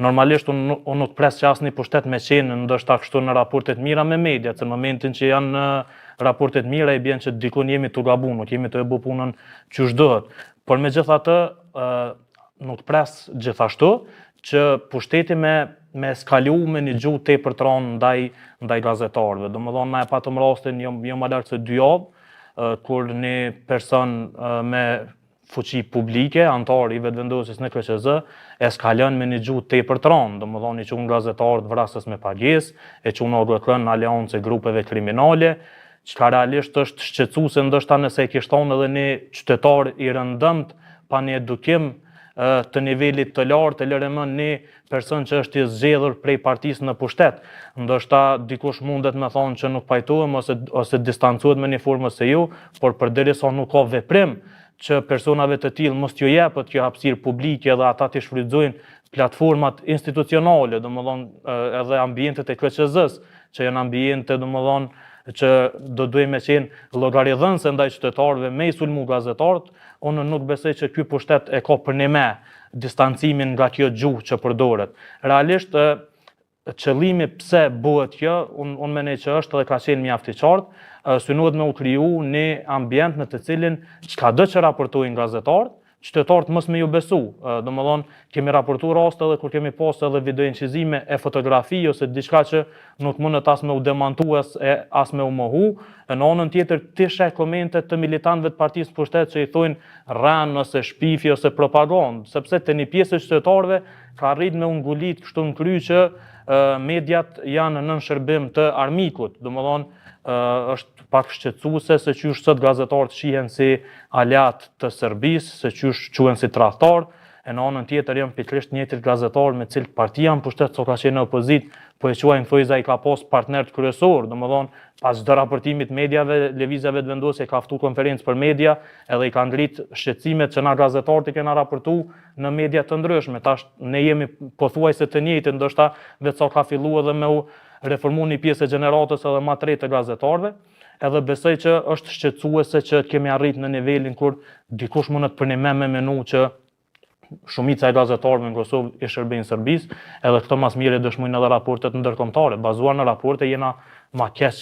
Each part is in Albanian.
Normalisht unë unë nuk pres që asnjë pushtet me qenë ndoshta kështu në raporte të mira me mediat, se në momentin që janë në raporte të mira i bjen që dikun jemi tu gabu, nuk jemi tu e bo punën qysh duhet. Por megjithatë, nuk pres gjithashtu që pushteti me me eskalu me një gjuhë tepër të rëndë ndaj ndaj gazetarëve. Domethënë na e patëm rastin jo jo më larg se dy javë, kur një person me fuqi publike, anëtar i Vetëvendosjes në KQZ, eskalon me një gjuhë tepër të rëndë, domethënë i quan gazetarët vrasës me pagesë, e quan AGK-në aleancë e grupeve kriminale, çka realisht është shqetësuese ndoshta nëse e kish thonë edhe një qytetar i rëndomtë pa një edukim të nivelit të lartë, e lëre më një person që është i zgjedhur prej partisë në pushtet. Ndoshta dikush mundet me thonë që nuk pajtohem ose ose distancohet me një formë ose jo, por përderisa nuk ka veprim që personave të tillë mos t'ju jepet kjo hapësirë publike dhe ata t'i shfrytëzojnë platformat institucionale, domethënë edhe ambientet e KQZ-së, që janë ambiente, domethënë që do duhej me qenë llogaridhënëse ndaj qytetarëve me i sulmu gazetarët, unë nuk besoj që ky pushtet e ka përnime distancimin nga kjo gjuhë që përdoret. Realisht, qëllimi pse bëhet kjo, unë un mendoj që është dhe ka qenë mjaft i qartë, synohet me u kriju një ambient në të cilin çkado që raportojnë gazetarët, qytetarët mos me ju besu. Domethënë, kemi raportu raste edhe kur kemi pas edhe videoincizime e fotografi ose diçka që nuk mundet as me u demantu as, e, as me u mohu. E në anën tjetër, ti sheh komente të militantëve të partisë pushtet që i thojnë rrenë ose shpifje ose propagandë, sepse te një pjesë e qytetarëve ka arrit me u ngulit kështu në kry që mediat janë nën shërbim të armikut. Domethënë, është pak shqetësuese se qysh sot gazetarët shihen si aleat të Serbisë, se qysh quhen si tradhtar, e në anën tjetër janë pikërisht të njëjtit gazetarë me cilët partia në pushtet sa ka qenë në opozitë, po e quajnë thojza i ka pas partnerët kryesor, domethënë pas çdo raportimi të mediave, Lëvizja Vetëvendosje ka ftu konferencë për media, edhe i ka ngrit shqetësimet që na gazetarët i kena raportu në media të ndryshme. Tash ne jemi pothuajse të njëjtit, ndoshta veç sa ka fillu edhe me u reformu një pjesë e gjeneratës edhe ma të re të gazetarëve, edhe besoj që është shqetësuese që kemi arrit në nivelin kur dikush mundet përnime me menu që shumica e gazetarëve në Kosovë i shërbejnë Serbisë, edhe këto mas mire dëshmojnë edhe raportet ndërkombëtare. Bazuar në raporte jena ma keq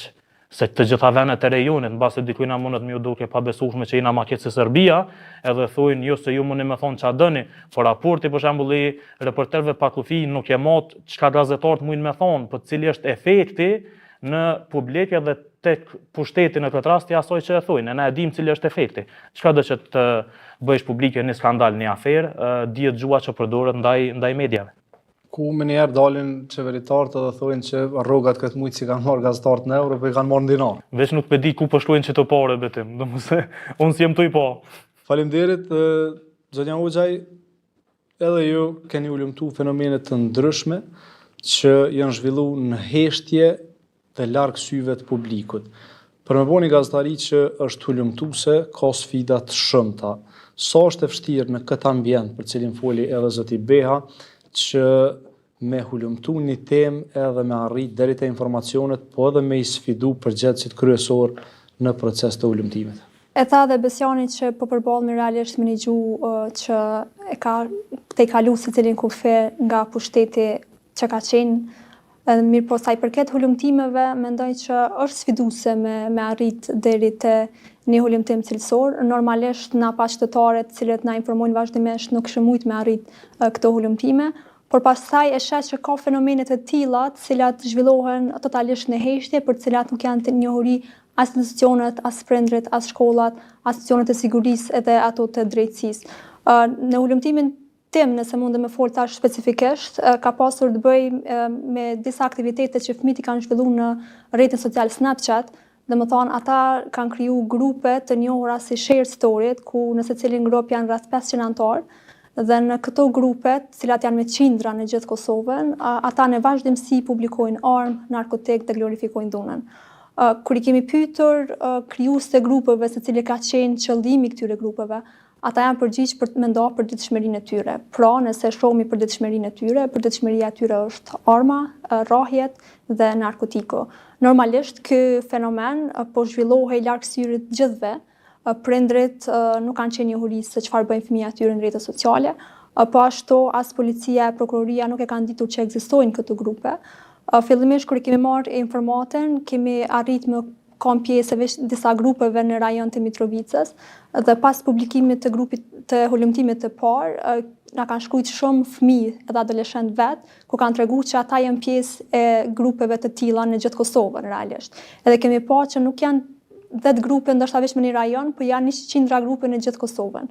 se të gjitha vendet e rajonit, mbase dikujna mundet me ju duke pabesueshme që jena ma keq se Serbia, edhe thojnë jo se ju mundi me thonë çka doni, por raporti për shembull i reporterëve pa kufi nuk e mat çka gazetarët mujnë me thonë, po cili është efekti në publik edhe tek pushteti në këtë rast i asaj që e thojnë, e na e dimë cili është efekti. Çka do që të bëjsh publike një skandal, një aferë, dihet gjuha që përdoret ndaj ndaj mediave. Ku menjëherë dalin qeveritarët edhe thojnë që rrogat këtë mujt s'i kanë marrë gazetarët në euro, po i kanë marrë në dinar. Veç nuk pe di ku po shkojnë qito pare, Betim, domethënë, unë s'jem tu i pa. Faleminderit, zonja Hoxhaj, edhe ju keni hulumtu fenomene të ndryshme që janë zhvillu në heshtje dhe larg syve të publikut. Për me bo një gazetari që është hulumtuese, ka sfida të shumta. Sa është e vështirë në këtë ambient për cilin foli edhe zoti Beha, që me hulumtu një temë edhe me arrit deri te informacionet, po edhe me i sfidu përgjegjësit kryesor në proces të hulumtimit. E tha dhe Besiani që po përballemi realisht me një gjuhë që e ka tejkalu secilin kufi nga pushteti që ka qenë Mirëpo sa i përket hulumtimeve, mendoj që është sfiduese me me arrit deri te një hulumtim cilësor. Normalisht na pa qytetarët të cilët na informojnë vazhdimisht nuk kishim mujt me arrit këto hulumtime, por pastaj e sheh që ka fenomene të tilla të cilat zhvillohen totalisht në heshtje, për të cilat nuk janë të njohuri as institucionet, as prindërit, as shkollat, as institucionet e sigurisë edhe ato të drejtësisë. Në hulumtimin tim, nëse mundem me fol tash specifikisht, ka pasur të bëjë me disa aktivitete që fëmijët i kanë zhvillu në rrjetin social Snapchat, domethonë ata kanë kriju grupe të njohura si share story ku në secilin grup janë rreth 500 anëtarë, dhe në këto grupe, të cilat janë me qindra në gjithë Kosovën, ata në vazhdimësi publikojnë armë, narkotik dhe glorifikojnë dhunën. Kur i kemi pyetur krijuesit e grupeve se cili ka qenë qëllimi i këtyre grupeve, Ata janë përgjigj për me nda përditshmërinë e tyre. Pra, nëse shohim përditshmërinë e tyre, përditshmëria e tyre është arma, rrahjet dhe narkotiku. Normalisht ky fenomen po zhvillohej larg syrit të gjithëve, prindërit nuk kanë qenë njohuri se çfarë bëjnë fëmija e tyre në rrjetet sociale. Po ashtu as policia e prokuroria nuk e kanë ditur që ekzistojnë këto grupe. Fillimisht kur e kemi marrë informatën, kemi arrit me kanë pjesë e veç disa grupeve në rajon të Mitrovicës dhe pas publikimit të grupit të hulumtimit të parë, na kanë shkrujt shumë fëmijë edhe adoleshent vet, ku kanë tregu që ata janë pjesë e grupeve të tilla në gjithë Kosovën realisht. Edhe kemi pa që nuk janë 10 grupe ndoshta veç në një rajon, po janë një qindra grupe në gjithë Kosovën.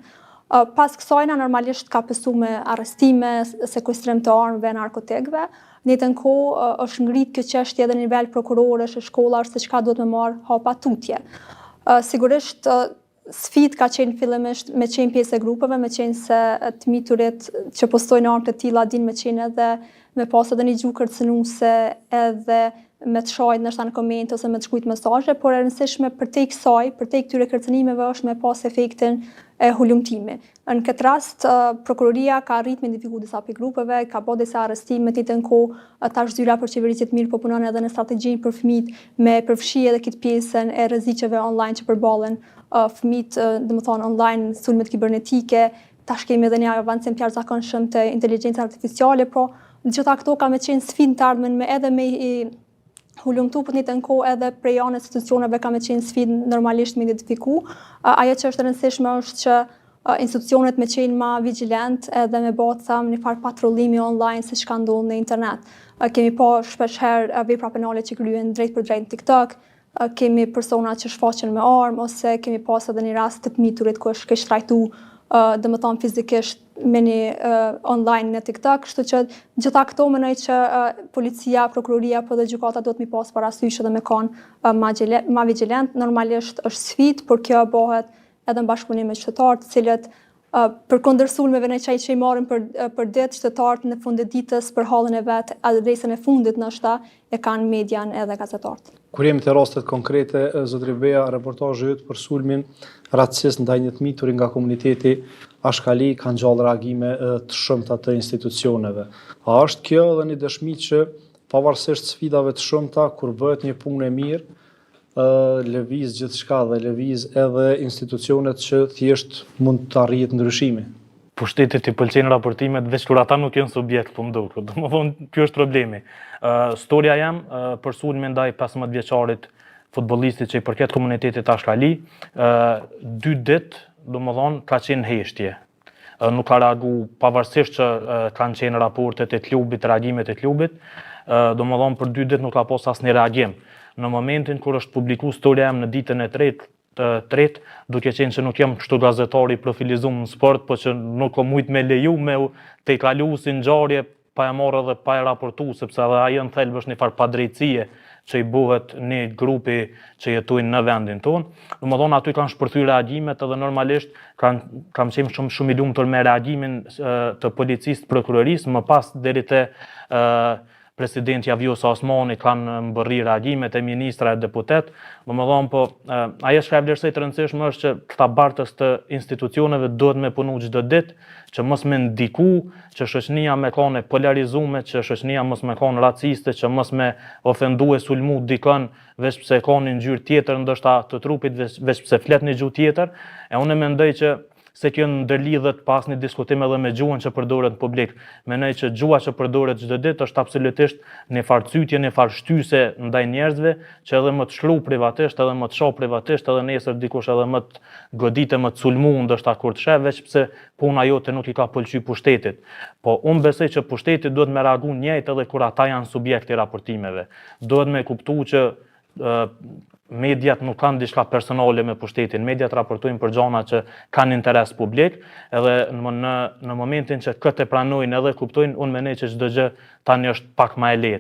Pas kësajna normalisht ka pësu me arrestime, sekuestrim të armëve, narkotikëve. Në njëjtën kohë është ngrit kjo çështje edhe në nivel prokurorësh e shkollash se çka duhet me marr hapa tutje. Sigurisht sfidë ka qenë fillimisht me qenë pjesë e grupeve, me qenë se të miturit që postojnë armë të tilla din me qenë edhe me pas edhe një gjuhë kërcënuese edhe me të shajt ndoshta në komente ose me të shkrujt mesazhe, por e rëndësishme përtej kësaj, përtej këtyre kërcënimeve është me pas efektin e hulumtimi. Në këtë rast, prokuroria ka arrit me identifiku disa prej grupeve, ka bo disa arrestime të njëjtën kohë, tash zyra për qeverisje të mirë po punon edhe në strategjinë për fëmijët me përfshi edhe këtë pjesën e rreziqeve online që përballen fëmijët, domethonë online, sulmet kibernetike, tash kemi edhe një avancim të jashtëzakonshëm të inteligjencës artificiale, po gjitha këto ka me qenë sfidë në të ardhmen me edhe me i hulumtu, po të njëjtën kohë edhe prej anës institucioneve ka me qenë sfidë normalisht me identifiku. Ajo që është e rëndësishme është që institucionet me qenë ma vigjilent edhe me bo tham një farë patrullimi online se çka ndodh në internet. Kemi pa shpesh herë vepra penale që kryen drejt për drejt në TikTok, kemi persona që shfaqen me armë ose kemi pas edhe një rast të të miturit ku është keqtrajtu domethonë fizikisht me një online në TikTok, kështu që gjitha këto mendoj që policia, prokuroria, po dhe gjykata duhet mi pas parasysh edhe me kanë ma, ma vigjilent. Normalisht është sfidë, por kjo bëhet edhe në bashkëpunim me qytetarët, të cilët përkundër sulmeve në qaj që i marrin për, për ditë, qytetarët në fund të ditës për hallin e vet, adresën e fundit ndoshta e kanë median edhe gazetarët. Kur jemi te rastet konkrete, zotri Beja, reportazhi yt për sulmin racist ndaj një të mituri nga komuniteti Ashkali ka ngjallë reagime të shumta të institucioneve. A është kjo edhe një dëshmi që pavarësisht sfidave të shumta, kur bëhet një punë e mirë, lëviz gjithçka dhe lëviz edhe institucionet që thjesht mund të arrihet ndryshimi. Pushtetit i pëlqejnë raportimet veç kur ata nuk janë subjekt, po më duket. Domethonë, ky është problemi. Uh, storja jem uh, për sulmin ndaj 15 vjeçarit futbollistit që i përket komunitetit Ashkali, uh, dy ditë, domethonë, ka qenë heshtje. nuk ka reagu pavarësisht që kanë qenë raportet e klubit, reagimet e klubit, domethonë për dy ditë nuk ka pas asnjë reagim. Në momentin kur është publiku storja jem në ditën e tretë, të tretë, duke qenë që nuk jam kështu gazetar i profilizum në sport, po që nuk kom mujt me leju me tejkalu si ngjarje pa e marrë edhe pa e raportu, sepse edhe ajo në thelb është një farë padrejtësie që i bëhet një grupi që jetojnë në vendin tonë. Domethonë, aty kanë shpërthy reagimet edhe normalisht kanë, kam qenë shumë, shumë i lumtur me reagimin të policisë të prokurorisë, më pas deri te presidentja Vjosa Osmani kanë mbërri reagimet e ministra e deputet. Domethonë, po, ajo çka e vlerësoj të rëndësishme është që këta bartës të institucioneve duhet me punu çdo ditë, që mos me ndiku, që shoqënia me kanë e polarizume, që shoqënia mos me kanë raciste, që mos me ofendu e sulmu dikën, veç pse ka një ngjyrë tjetër ndoshta të trupit, veç, veç pse flet një gjuhë tjetër, e unë mendoj që se kjo ndërlidhet pa asnjë diskutim edhe me gjuhën që përdoret në publik. Mendoj që gjuha që përdoret çdo ditë është absolutisht një farë cytje, një farë shtyse ndaj njerëzve, që edhe më të shkru privatisht, edhe më të sha privatisht, edhe nesër dikush edhe më të goditë, më të sulmu ndoshta kur të sheh, veç pse puna jote nuk i ka pëlqy pushtetit. Po unë besoj që pushteti duhet me reagu njëjtë edhe kur ata janë subjekt i raportimeve. Duhet me kuptu që mediat nuk kanë diçka personale me pushtetin, mediat raportojnë për gjana që kanë interes publik, edhe në, në, në momentin që këtë e pranojnë edhe kuptojnë, unë mendoj që çdo gjë tani është pak ma e lehtë.